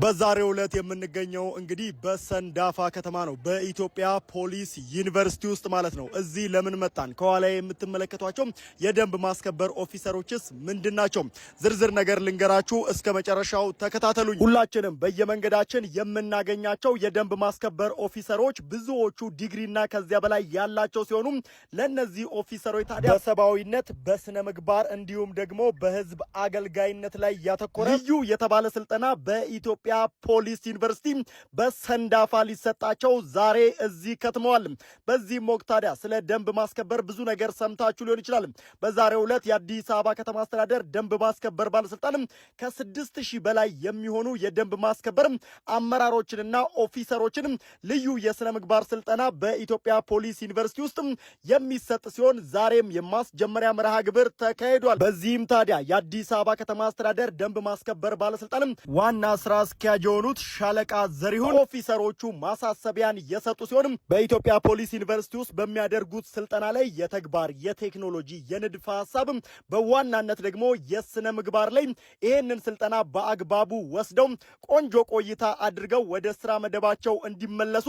በዛሬው ዕለት የምንገኘው እንግዲህ በሰንዳፋ ከተማ ነው፣ በኢትዮጵያ ፖሊስ ዩኒቨርሲቲ ውስጥ ማለት ነው። እዚህ ለምን መጣን? ከኋላ የምትመለከቷቸው የደንብ ማስከበር ኦፊሰሮችስ ምንድን ናቸው? ዝርዝር ነገር ልንገራችሁ፣ እስከ መጨረሻው ተከታተሉኝ። ሁላችንም በየመንገዳችን የምናገኛቸው የደንብ ማስከበር ኦፊሰሮች ብዙዎቹ ዲግሪና ከዚያ በላይ ያላቸው ሲሆኑ ለእነዚህ ኦፊሰሮች ታዲያ በሰብአዊነት፣ በስነ ምግባር እንዲሁም ደግሞ በህዝብ አገልጋይነት ላይ ያተኮረ ልዩ የተባለ ስልጠና በኢትዮጵያ ፖሊስ ዩኒቨርሲቲ በሰንዳፋ ሊሰጣቸው ዛሬ እዚህ ከትመዋል። በዚህም ወቅት ታዲያ ስለ ደንብ ማስከበር ብዙ ነገር ሰምታችሁ ሊሆን ይችላል። በዛሬው ዕለት የአዲስ አበባ ከተማ አስተዳደር ደንብ ማስከበር ባለስልጣን ከ6,000 በላይ የሚሆኑ የደንብ ማስከበር አመራሮችንና ኦፊሰሮችን ልዩ የስነ ምግባር ስልጠና በኢትዮጵያ ፖሊስ ዩኒቨርሲቲ ውስጥ የሚሰጥ ሲሆን ዛሬም የማስጀመሪያ መርሃ ግብር ተካሂዷል። በዚህም ታዲያ የአዲስ አበባ ከተማ አስተዳደር ደንብ ማስከበር ባለስልጣን ዋና ስራ አስኪያጅ የሆኑት ሻለቃ ዘሪሁን ኦፊሰሮቹ ማሳሰቢያን የሰጡ ሲሆን በኢትዮጵያ ፖሊስ ዩኒቨርሲቲ ውስጥ በሚያደርጉት ስልጠና ላይ የተግባር፣ የቴክኖሎጂ፣ የንድፈ ሀሳብ በዋናነት ደግሞ የስነ ምግባር ላይ ይህንን ስልጠና በአግባቡ ወስደው ቆንጆ ቆይታ አድርገው ወደ ስራ መደባቸው እንዲመለሱ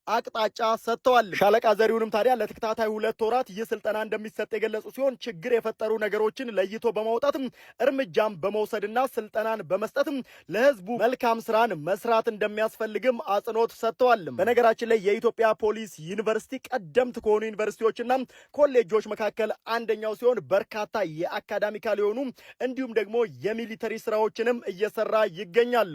አቅጣጫ ሰጥተዋል። ሻለቃ ዘሪሁንም ታዲያ ለተከታታይ 2 ወራት ይህ ስልጠና እንደሚሰጥ የገለጹ ሲሆን ችግር የፈጠሩ ነገሮችን ለይቶ በማውጣት እርምጃም በመውሰድና ስልጠናን በመስጠት ለህዝቡ መልካም ስራን መስራት እንደሚያስፈልግም አጽንኦት ሰጥተዋል። በነገራችን ላይ የኢትዮጵያ ፖሊስ ዩኒቨርሲቲ ቀደምት ከሆኑ ዩኒቨርሲቲዎችና ኮሌጆች መካከል አንደኛው ሲሆን በርካታ የ academical የሆኑ እንዲሁም ደግሞ የ military ስራዎችንም እየሰራ ይገኛል።